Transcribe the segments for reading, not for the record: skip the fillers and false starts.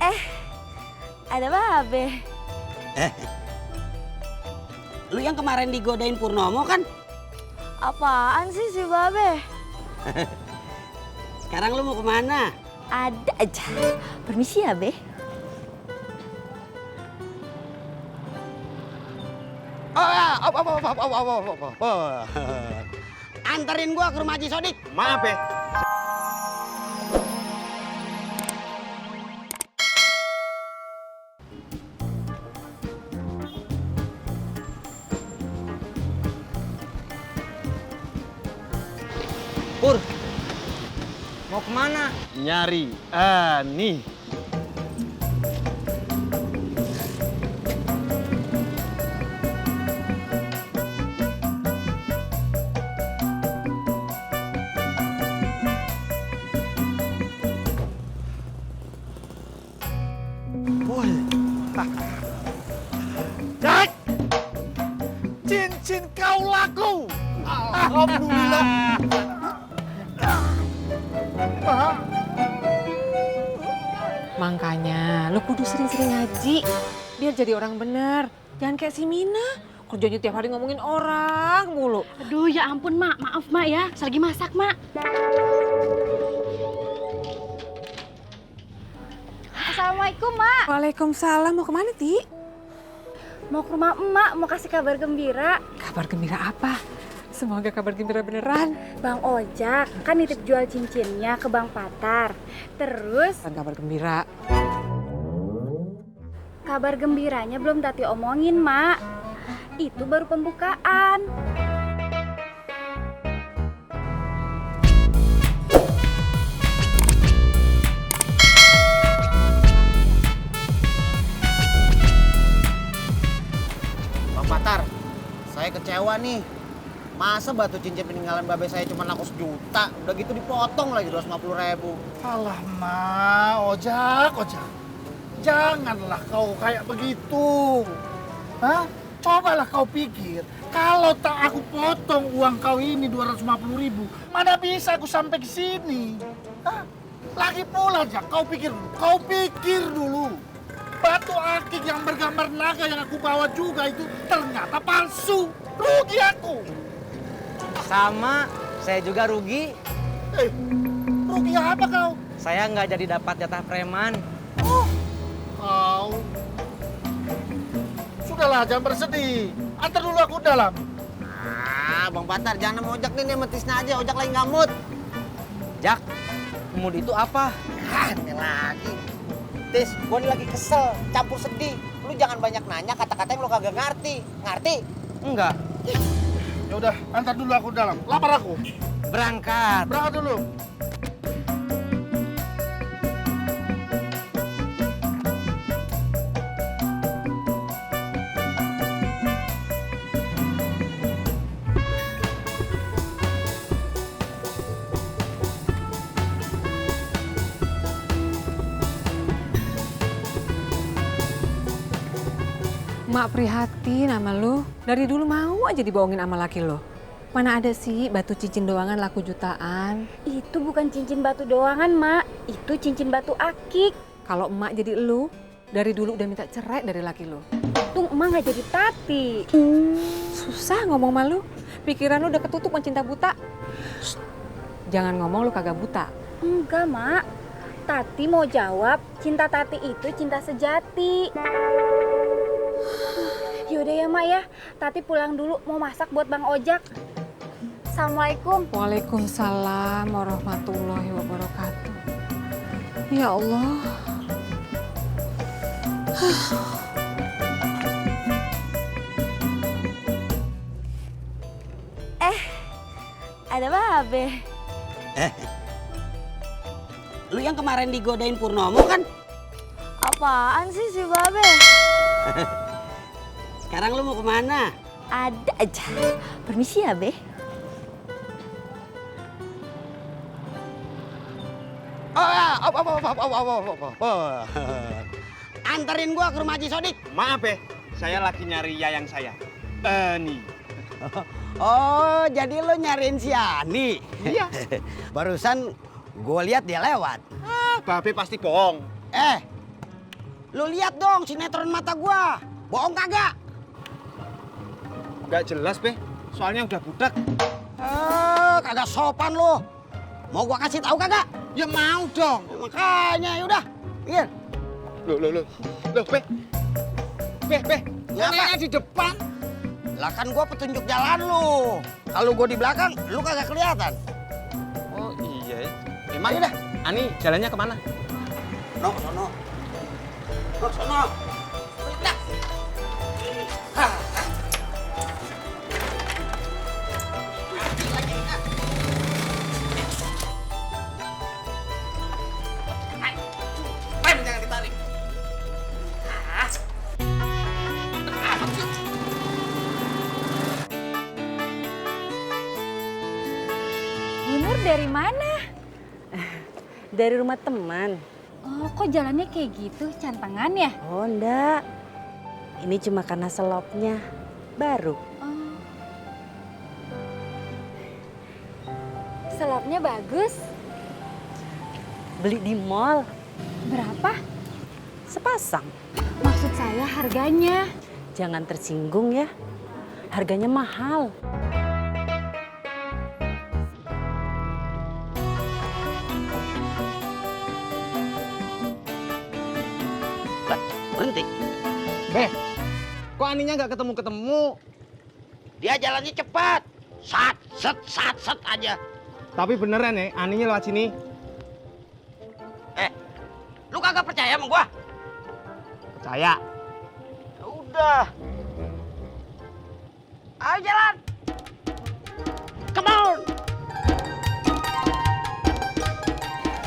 Eh, ada Babe. Lu yang kemarin digodain Purnomo kan? Apaan sih si Babe? Sekarang lu mau kemana? Ada aja. Permisi ya, Be. Anterin gua ke rumah Haji Sodik. Maaf ya. Pur, mau kemana? Nyari Ani. Boy. Jack! Cincin kau laku. Alhamdulillah. Makanya lu kudu sering-sering ngaji biar jadi orang bener. Jangan kayak si Mina, kerjanya tiap hari ngomongin orang mulu. Aduh ya ampun Mak, maaf Mak ya, saya lagi masak Mak. Assalamualaikum, Mak. Waalaikumsalam, mau kemana Ti? Mau ke rumah emak, mau kasih kabar gembira. Kabar gembira apa? Semoga kabar gembira beneran. Bang Ojak kan nitip jual cincinnya ke Bang Patar. Terus Bukan kabar gembira. kabar gembiranya belum Tati omongin, Mak. Itu baru pembukaan. Bang Patar, saya kecewa nih. Masa batu cincin peninggalan babe saya cuma laku sejuta, udah gitu dipotong lagi 250.000. Alah, Ma, ojak. Janganlah kau kayak begitu. Hah? Cobalah kau pikir, kalau tak aku potong uang kau ini 250.000, mana bisa aku sampai ke sini? Hah? Lagi pula, Jak, kau pikir dulu. Batu akik yang bergambar naga yang aku bawa juga itu ternyata palsu. Rugi aku. Sama, saya juga rugi. Rugi apa kau? Saya nggak jadi dapat jatah preman. Kau. Sudahlah, jangan bersedih. Antar dulu aku dalam. Bang Patar, jangan sama Ojak nih sama Tisna aja. Ojak lagi nggak mood. Jak, mood itu apa? Ini lagi. Tis, gua nih lagi kesel, campur sedih. Lu jangan banyak nanya kata-kata yang lu kagak ngerti. Ngerti? Enggak. Ya udah, antar dulu aku dalam. Lapar aku. Berangkat. Berangkat dulu. Mak prihatin sama lu. Dari dulu mau aja dibohongin sama laki lo. Mana ada sih batu cincin doangan laku jutaan. Itu bukan cincin batu doangan, Mak. Itu cincin batu akik. Kalau emak jadi lu, dari dulu udah minta cerai dari laki lo. Untung emak nggak jadi Tati. Susah ngomong malu. Pikiran lu udah ketutup sama cinta buta. Shh, jangan ngomong lu kagak buta. Enggak, Mak. Tati mau jawab, cinta Tati itu cinta sejati. Yaudah ya, Mak ya. Tati pulang dulu, mau masak buat Bang Ojak. Assalamualaikum. Waalaikumsalam warahmatullahi wabarakatuh. Ya Allah. Ada Babe. Lu yang kemarin digodain Purnomo kan? Apaan sih si Babe? Sekarang lu mau kemana? Ada aja. Permisi ya, Be. Anterin gua ke rumah Haji Sodik. Maaf ya, saya lagi nyari yayang saya. Ani. Oh, jadi lo nyariin si Ani? Iya. Barusan gue lihat dia lewat. Babe pasti bohong. Lu lihat dong sinetron mata gua. Bohong kagak? Nggak jelas, Be. Soalnya udah budak. Kagak sopan lu. Mau gua kasih tahu kagak? Ya mau dong. Makanya yaudah. Iya. Loh, Be. Be. Ngapa di depan? Lah kan gua petunjuk jalan lu. Kalau gua di belakang, lu kagak kelihatan. Oh iya ya. Emang Ayo dah. Ani jalannya kemana? No, sono. No, sono. Dah. Jangan ditarik. Bu Nur dari mana? Dari rumah teman. Oh, kok jalannya kayak gitu, cantengan ya? Oh enggak, ini cuma karena selopnya baru. Oh. Selopnya bagus. Beli di mall, Berapa? sepasang. Maksud saya harganya. Jangan tersinggung ya, harganya mahal. Berhenti. Be. Kok Aninya nggak ketemu-ketemu? Dia jalannya cepat. Sat aja. Tapi beneran ya, Aninya lewat sini. Lu kagak percaya sama gua? Percaya. Ya udah. Ayo jalan. Come on.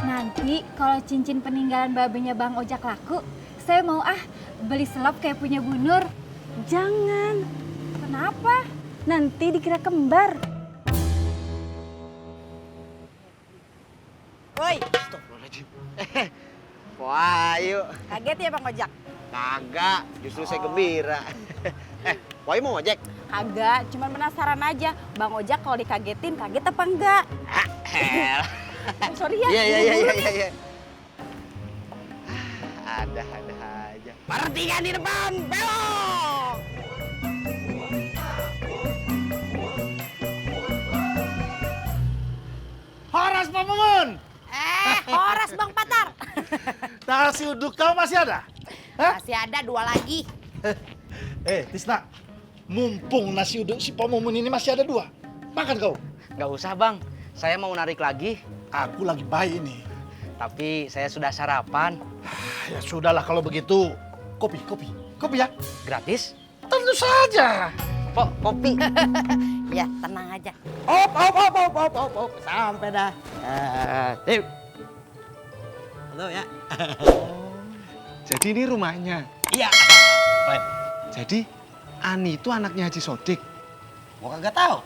Nanti kalau cincin peninggalan babenya Bang Ojak laku, saya mau beli selop kayak punya Bu Nur. Jangan, Kenapa? nanti dikira kembar. Woi. Astagfirullahaladzim. Wah, yuk. Kaget ya Bang Ojak? Kagak, justru saya gembira. Woi mau ojek? Kagak, cuma penasaran aja. Bang Ojak kalau dikagetin, kaget apa enggak? Sorry ya. Iya. Ada aja. Berhentikan di depan, belok. Horas Pamungun. Horas Bang Patar. Nasi uduk kau masih ada? Hah? Masih ada 2 lagi. Tisna, mumpung nasi uduk si Pamungun ini masih ada 2. Makan kau. Nggak usah bang, saya mau narik lagi. Aku lagi baik ini. Tapi saya sudah sarapan. Ya sudahlah kalau begitu. Kopi ya. Gratis? Tentu saja. Kopi. Ya, tenang aja. Op. Sampai dah. Halo ya. Jadi ini rumahnya. Iya. Jadi Ani itu anaknya Haji Sodik. Gua kagak tahu.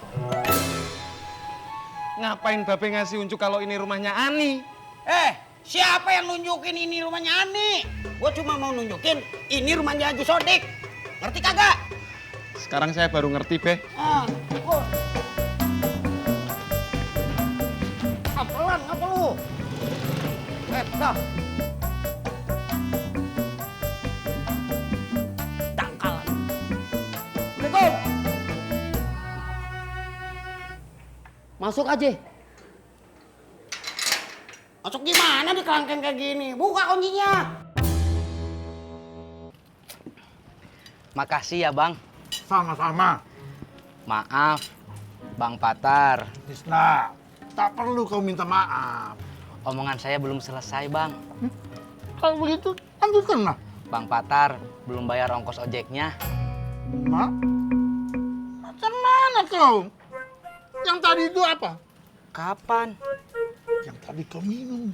Ngapain Babe ngasih unjuk kalau ini rumahnya Ani? Siapa yang nunjukin ini rumahnya Ani? Gua cuma mau nunjukin ini rumahnya Haji Sodik. Ngerti kagak? Sekarang saya baru ngerti, Be. Pelan, ngapa lu? Dah. Dangkal. Assalamualaikum. Masuk aja. Masuk gimana di kelangkeng kayak gini? Buka kuncinya. Makasih ya bang. Sama-sama. Maaf, Bang Patar. Tisna, tak perlu kau minta maaf. Omongan saya belum selesai bang. Kalau begitu, lanjutkanlah. Bang Patar belum bayar ongkos ojeknya. Mak, macam mana kau? Yang tadi itu apa? Kapan? Yang tadi kau minum.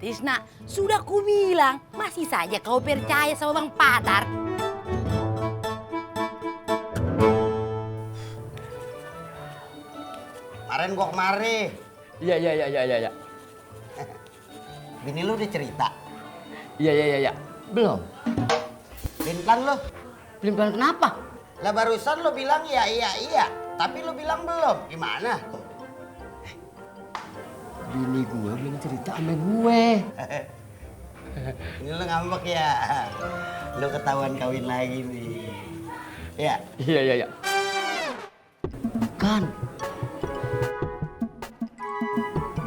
Tisna, sudah kubilang, masih saja kau percaya sama Bang Patar. Kemarin gua kemari. Iya. Bini lu udah cerita. Iya. Belum. Pelin-pelan lu. Pelin-pelan kenapa? Lah barusan lu bilang iya. Tapi lu bilang belum. Gimana? bini gue belum cerita sama gue. Ini lo ngambek ya. Lo ketahuan kawin lagi nih. Ya. Iya. Kan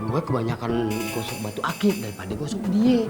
gue kebanyakan gosok batu akik daripada gosok dia.